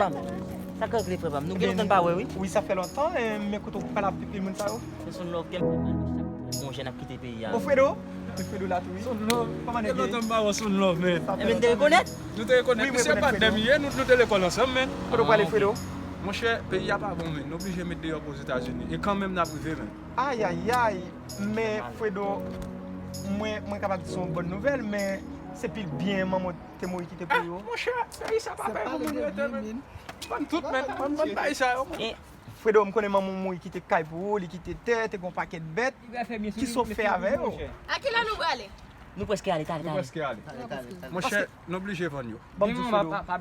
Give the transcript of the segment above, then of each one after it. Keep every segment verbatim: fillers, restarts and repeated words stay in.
pa m. Sa k regle, frè pa m? Nou gen lontan n pa wè, wi. Wi, sa fè lontan, eh, men kote w pral avèk pil moun sa yo? Se Son Love, kè m fè mal, chak bon jèn ap kite peyi a. O Fredo, e Fredo la tou, wi. Son Love. Kòman nèg yo ye? Lontan m pa wè Son Love, men. Sa fè lontan. Ebyen, n te rekonèt? Nou te rekonèt. Wi, m rekonèt Fredo. Misye patnè m ye, nou, nou te lekòl ansanm, men. Kote w prale, Fredo? Monchè, peyi a pa bon, men. Nou blije met deyò pou Ozetazini. E kanmenm n ap rive, men. Ayayay, men Fredo, mwen, mwen kapab di se yon bòn nouvèl, men se pil byen manman w te mouri kite pou yo. Ah, monchè, peyi sa pa bay pou moun rete, men. Bann tout, men, bann, bann bagay sa yo, men. Fredo, m konnen manman w mouri kite kay pou ou, li kite tè, te gen yon pakèt bèt. Kisa w fè avè yo? A kilè nou prale? Nou prèske ale, talè, talè. Nou prèske ale. Monchè, nou blije vann yo. Ban m di w,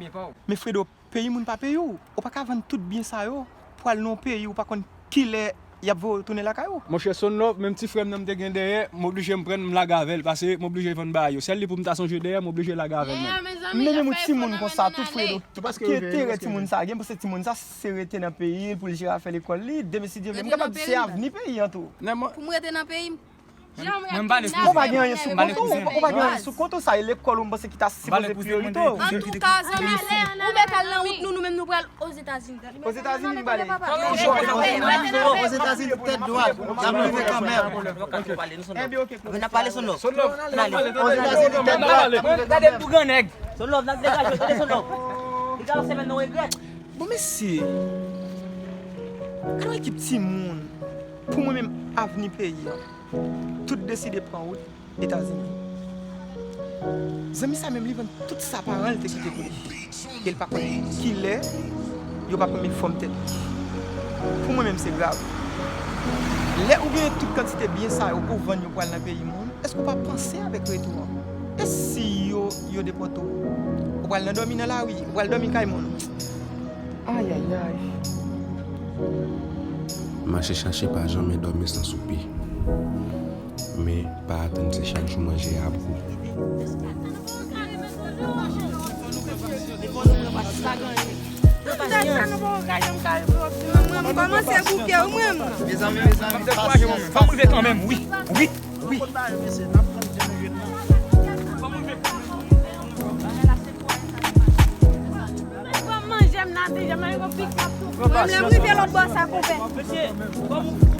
Fredo. Men Fredo, peyi moun pa peyi w. Ou pa ka vann tout byen sa yo pou al nan yon peyi ou pa konn kilè y ap voye w tounen lakay ou. Monchè Son Love, menm ti frè m nan m te gen dèyè, m oblije m pran l, m lage avè l, paske m oblije vann bagay yo. Sèl li pou m ta sonje dèyè, m oblije lage avè l, men. Men menm yon timoun konsa tou, Fredo, ki enterè timoun sa gen, paske timoun sa se rete nan peyi l pou l jere afè lekòl li, demen si Dye vle, m kapab di se avni peyi an tou. Pou m rete nan peyi m. Mwen m pale sou... Ou pa gen anyen sou kont ou, ou pa gen anyen sou kont ou, sa e lekòl ou m panse ki ta sipoze priyorite w. Antouka, zanmi, ou mèt al nan wout nou, nou menm nou pral Ozetazini. Ozetazini nou prale. Ozetazini tèt dwat, n ap rive kanmenm. Ebyen, oke. N ap pale Son Love. N ale. Ozetazini tèt dwat. Gade m pou grannèg. Son Love, n ap degaje, tande Son Love. Li ka yon semèn nan w regrèt. Bon, mesye, gade yon ekip timoun, pou mwen menm, avni peyi an. Tout deside pran wout Etazini. Zanmi sa menm, li vann tout sa paran l te kite pou li. E l pa konn kilè yo p ap renmen fòm tèt li. Pou mwen menm, se grav. Lè ou genyen tout kantite byen sa yo pou w vann yo pou al nan peyi moun, èske w pa panse avèk retou an? E si yo, yo depòte w? Ou pral nan dòmi nan lari, ou pral dòmi kay moun. Ayayay. Mache chache pa janmen dòmi san soupe. Men pa atann se chak jou manje a ap gou. Mezanmi, mezanmi, pasyans, pasyans. Wi, wi. Wi. Fò m manje, m nan deja, m nan yon pik ap tou. Mwen, lè m rive lòt bò sa, konpè.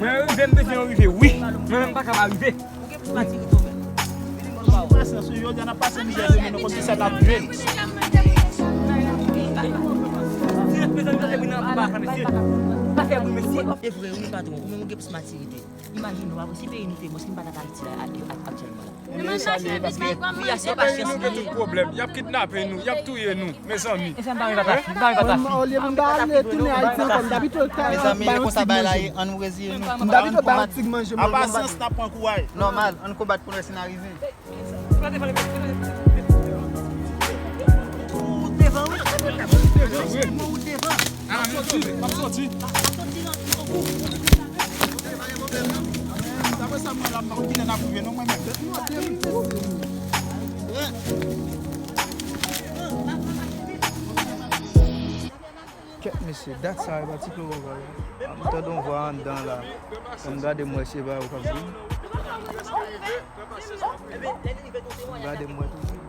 Mwen rive, m bezwen rive, wi. Mwen menm pa ka pa rive. Ou gen plis matirite w menm. Pasyans, wi, jodi a n ap pase mizè, demen nou konn kisa n ap jwenn. Dirèk, mezanmi, pa fè bri nan anba, mesye. Pa fè bri, mesye. E vre, wi, patwon. Ou menm ou gen plis matirite. Imajine w, pa vre, si peyi nou te bon, si nou pa t ap Ayiti la, a, a, aktyèlman la. Nou menm mache vit, men kòm manje pa gen. Peyi nou gen tout pwoblèm. Y ap kidnape nou, y ap touye nou, mezanmi. E sa m pa renmen papa fi, m pa renmen papa fi. Olye pou m ta ale tounen Ayiti ankò, m ta pito kay bay yon ti manje. Mezanmi, e konsa bagay la ye, ann reziye nou. M ta pito bay yon ti manje, mwen. An pasyans, n ap pran kouraj. Nòmal, ann konbat pou n wè si n a rive. Ou devan, wi. Ou devan. M ap soti, m ap soti. Dapre sa m wè la, m pa konn kilè n ap rive non, mwen menm. Kèt mesye, dat sa e pa ti klowòvòl. M tande yon vwa anndan la. Fò m gade m wè si e pa yo k ap vin. Gade m wè toujou.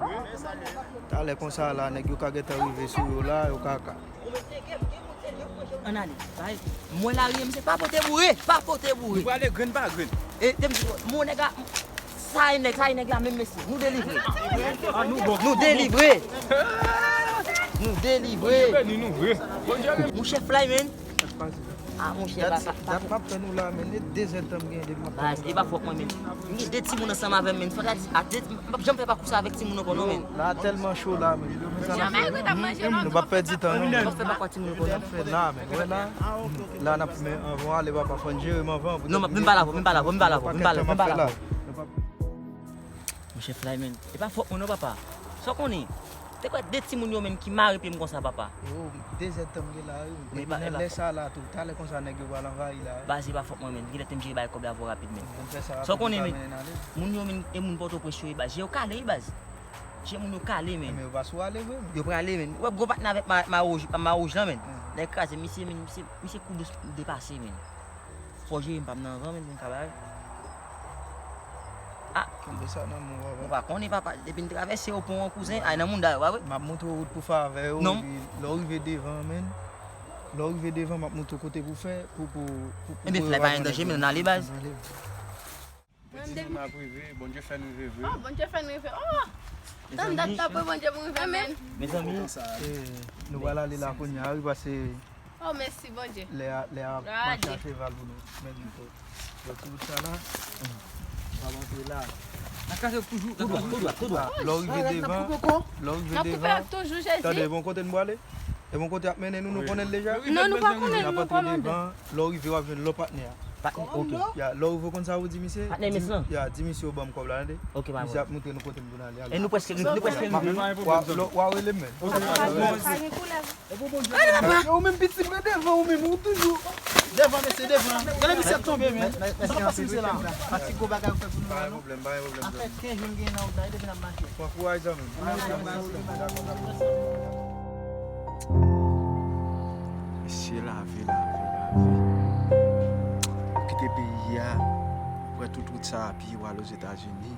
Talè konsa la, nèg yo ka gentan rive sou yo la, yo ka, ka. Ann ale. Bay. Mwen lari, misye pa pote boure, pa pote boure. Nou prale grenn pa grenn. E, te m di, mon nèg a, sa e nèg, sa e nèg la menm, mesye. Nou delivre. Nou delivre. Nou delivre. Monchè Fly, man. Ah, monchè, dat, dat m ap tann ou la, men, e de zèdtan m genyen depi m ap tann ou la. Baz, e pa fòt mwen, men. M gen de timoun ansanm avè m, men. Fò ta di, a de, m p ap janm fè pakou sa avèk timoun ankò, non, men. La tèlman cho la, men. Nou p ap pèdi tan, non, men. M p ap fè pakou ak timoun ankò, non. Fè la, men. Wè la. La, n ap fè, men, anvan w ale, papa, fò n jere m anvan. Non, men m pa la, men m pa la, men m pa la, men m pa la, men m pa la. Monchè Fly, men. E pa fòt mwen, non, papa. Sa w konnen? Te kwè de timoun yo menm ki mare pye m konsa, papa. Yo, de zèdtan m gen la, wi. Epi nan lè sa la tou, talè konsa nèg yo pral anvayi la, wi. Baz, e pa fòt mwen menm. Kilè te m jere bay kòb la avè w rapid menm. Sa w konnen menm? Moun yo menm, e moun Pòtoprens yo ye, baz. Je yo kale, wi, baz. Je moun yo kale menm. Men yo pa sou ale vre, menm. Yo prale menm. Ou wè gwo patnè avèk ma, ma wouj, ma wouj lan menm. Lè kraze, misye menm, misye, misye kou dous depase menm. Pòje, m p ap nan van, men m ka bay. Ah, Kenbe sa nan men w, papa. Ou pa konnen, papa. Depi n travèse yo pon an, kouzen, ay nan mouda yo, pa vre? M ap montre w wout pou favè yo, non, epi lè w rive devan, menn, lè w rive devan, m ap montre w kote pou fè, pou, pou, pou, pou Ebyen, fè pa gen danje, men n ale, baz. N ale. Mwen, depi m ap rive, Bondye fè n rive vre. Oh, Bondye fè n rive. Oh! Tann dat m ap wè Bondye pou rive, menn. Mezanmi. Eh, nou pral ale la kounye a, wi, paske Oh, mèsi, Bondye. Lè a, lè a ap mache a cheval pou nou. Men nou tou. Yo ti wout sa la. N ap antre la. Nan kase toujou, toujou, toujou, toujou. Lè w rive devan, lè w rive devan. N ap koupe ak toujou, Jezi. Tande, bon kote n prale? E bon kote ap mennen nou, nou konnen l deja? Non, nou pa konnen l, non, kòmandan. Lè w rive, w ap jwenn lòt patnè a. Patnè, ok. Ya, lè w rive, w konn sa pou di misye? Patnè, mesye. Ya, di misye w ban m kòb la, tande. Ok, pa vre. Misye ap montre nou kote n pou n ale. E nou prèske rive, nou prèske rive. W a rele m, men. Pa gen koulèv. Yo, ou menm piti, mwen devan, ou menm, ou toujou. Devan, mesye, devan. Gade misye ap tonbe, men. Sa k ap pase misye la? Fatig gwo bagay ou fè pou nou la, non? Pa gen pwoblèm, pa gen pwoblèm. Afè kenz jou m genyen nan wout la, wi, depi n ap mache. Pran kouraj, zanmi. Mesye, lavi, lavi, lavi. Ou kite peyi a, ou pran tout wout sa a, epi ou al Ozetazini.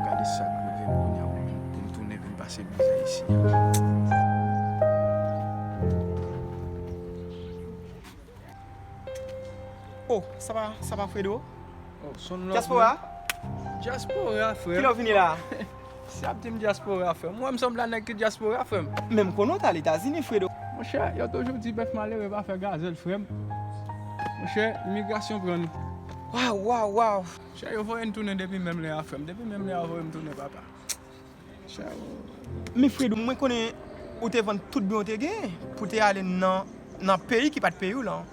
Gade sa k rive m kounye a pou m, pou m tounen vin pase mizè isi a. Oh, sa pa, sa pa Fredo? Oh, son love, dyaspora? Dyaspora, frè. Kilè w vini la? Si ap di m dyaspora, frè m. Mwen, m sanble a nèg ki dyaspora, frè m. Men m konnen w t al Etazini, Fredo. Monchè, yo toujou di bèf malere pa fè gazèl, frè m. Monchè, imigrasyon pran nou. Waw, waw, waw. Chè, yo voye n tounen depi menm lè a, frè m. Depi menm lè a, yo voye m tounen, papa. Chè, o. Men Fredo, mwen konnen ou te vann tout byen w te gen pou te ale nan, nan peyi ki pa t peyi w lan.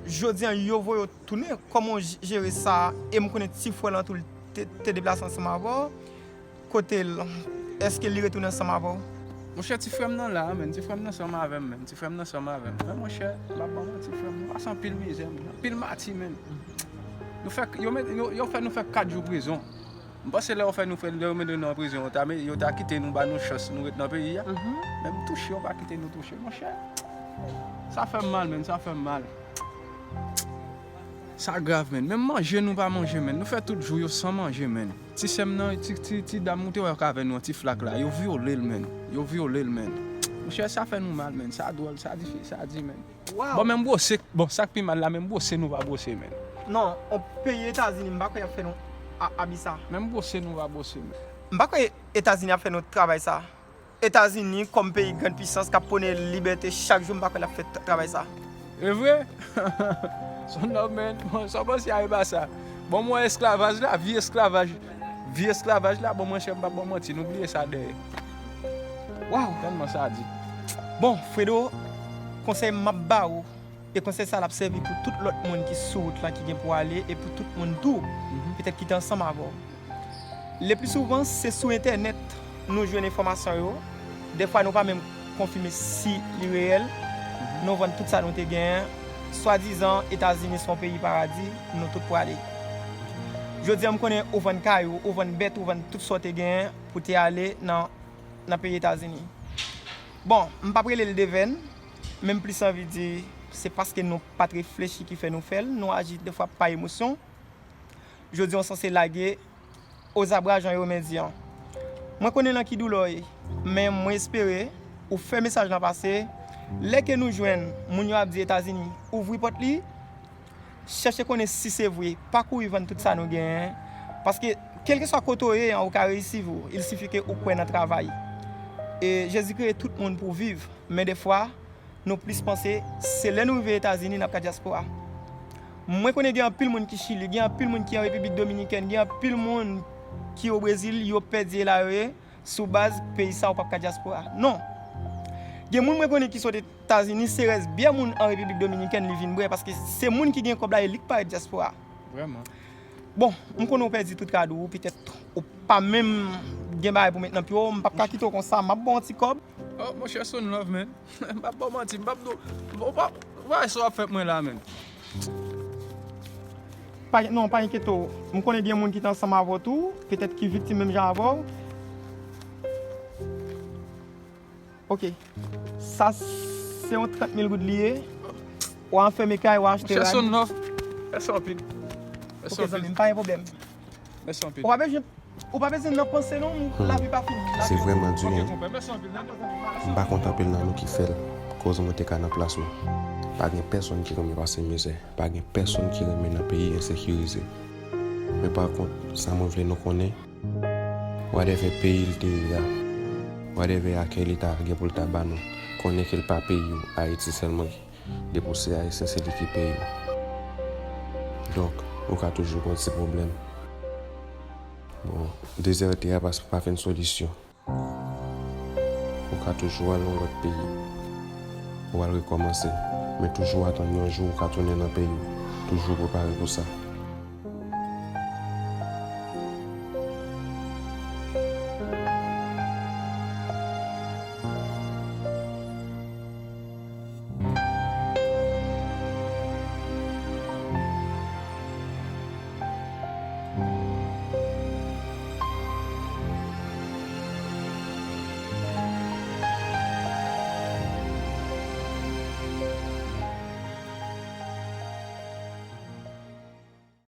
Jodi a, yo voye w tounen. Kòman w j-, jere sa? E m konnen ti frè w lan tou, l te, te deplase ansanm avè w. Kote l? Èske li retounen ansanm avè w? Monchè, ti frè m nan la, menn. Ti frè m nan ansanm avè m, menn. Ti frè m nan ansanm avè m. Men monchè, m ap ba w manti, frè m. Nou pase anpil mizè, menn. Anpil mati, menn. Nou fè, yo met, yo, yo fè nou fè kat jou prizon. M panse lè yo fè nou fè, lè yo mete nou nan prizon, yo ta, yo ta kite nou, ba nou chans, nou ret nan peyi a. Mhm. Men m touche, yo pa kite nou touche, monchè. Sa fè m mal, menn, sa fè m mal. Sa grav, menn. Menm manje nou pa manje, menn. Nou fè tout jou yo san manje, menn. Ti sè m nan, ti, ti, ti dam ou te wè k avè nou an, ti flak la, yo vyole l, menn. Yo vyole l, menn. Monchè, sa fè nou mal, menn. Sa dwòl, sa difi-, sa di, menn. Waw. Bon, menm bwose, bon, sa k pi mal la, menm bwose nou pa bwose, menn. Non, on peyi Etazini, m pa kwè y ap fè nou a-, abi sa. Menm bwose nou pa bwose, menn. M pa kwè Etazini ap fè nou travay sa. Etazini, kòm peyi grann pisans k ap pwone libète chak jou, m pa kwè l ap fè t-, travay sa. E vre? Son love, menn. Bon, sa w panse a e pa sa. Bon, mwen esklavaj la, vi esklavaj. Vi esklavaj la, bon, monchè, m p ap ba w manti, nou bliye sa dèyè. Waw, tèlman sa di. Bon, Fredo, konsèy m ap ba ou, e konsèy sa l ap sèvi pou tout lòt moun ki sou wout lan, ki gen pou ale, e pou tout moun tou, mhm, petèt ki te ansanm avè w. Le pli souvan, se sou entènèt nou jwenn enfòmasyon yo. Dèfwa, nou pa menm konfime si li reyèl. Mhm. Nou vann tout sa nou te genyen. Swadizan, Etazini se yon peyi paradi, nou tout prale. Jodi a, m konnen ou vann kay ou, ou vann bèt, ou vann tout sa w te genyen pou te ale nan, nan peyi Etazini. Bon, m p ap rele l devèn, men m plis anvi di, se paske nou pa t reflechi ki fè nou fè l, nou aji dèfwa pa emosyon. Jodi a, w sanse lage ozabra jan yo men di an. Mwen konnen nan ki doulè w ye, men mwen espere ou fè mesaj lan pase. Lè ke nou jwenn moun yo ap di Etazini, ouvri pòt li, chèche konnen si se vre, pa kouri vann tout sa nou genyen. Paske, kèlkeswa kote w ye an, ou ka reyisi vi w. Il sifi ke ou kwè nan travay. E Jezi kreye tout moun pou viv, men dèfwa, nou plis panse se lè nou rive Etazini n ap ka dyaspora. Mwen konnen gen anpil moun ki Chili, gen anpil moun ki an Repiblik Dominikèn, gen anpil moun ki o Brezil, yo pèdi e la yo ye, sou baz peyi sa ou p ap ka dyaspora. Non. Gen moun mwen konnen ki sot Etazini, se rès byè moun an Repiblik Dominikèn li vin bwè, paske se moun ki gen kòb la e li k parèt dyaspora. Vrèman. Bon, m konnen w pèdi tout rad ou, petèt ou pa menm gen bagay pou met nan pye w, m p ap ka kite w konsa, m ap ba w yon ti kòb. Oh, monchè, son love, man. M p ap ba w manti, m p ap, ou pa, ou pa wè sa w ap fè mwen la, man. Pa, non, pa enkyete w. M konnen gen moun ki te ansanm avè w tou, petèt ki viktim menm jan avè w. Ok. Sa, se yon trant mil goud li ye. W a anfème kay, w a achte rad. Monchè, son love. Mèsi anpil. Mèsi Ok, zanmi, anpil. M pa gen pwoblèm. Mèsi anpil. Ou pa bezwen, ou pa bezwen nan panse non, lavi pa fini. Se vrèman di, hein. Mèsi anpil. M pa kont anpil nan nou ki fè l, koz mwen te ka nan plas ou. Pa gen pèsonn ki renmen pase mizè, pa gen pèsonn ki renmen nan peyi ensekirize. Men pa kont, sa mwen vle nou konnen, whatever peyi l te ye a, whatever akèy li ta gen pou l ta ba nou, konnen ke l pa peyi w, Ayiti sèlman ki, depi w se Ayisyen, se li ki peyi w. Donk, ou ka toujou gen ti pwoblèm. Bon, dezète a pa, pa fin solisyon. Ou ka toujou al nan lòt peyi. Ou al rekòmanse. Men toujou atann yon jou ou ka tounen nan peyi w. Toujou prepare pou sa.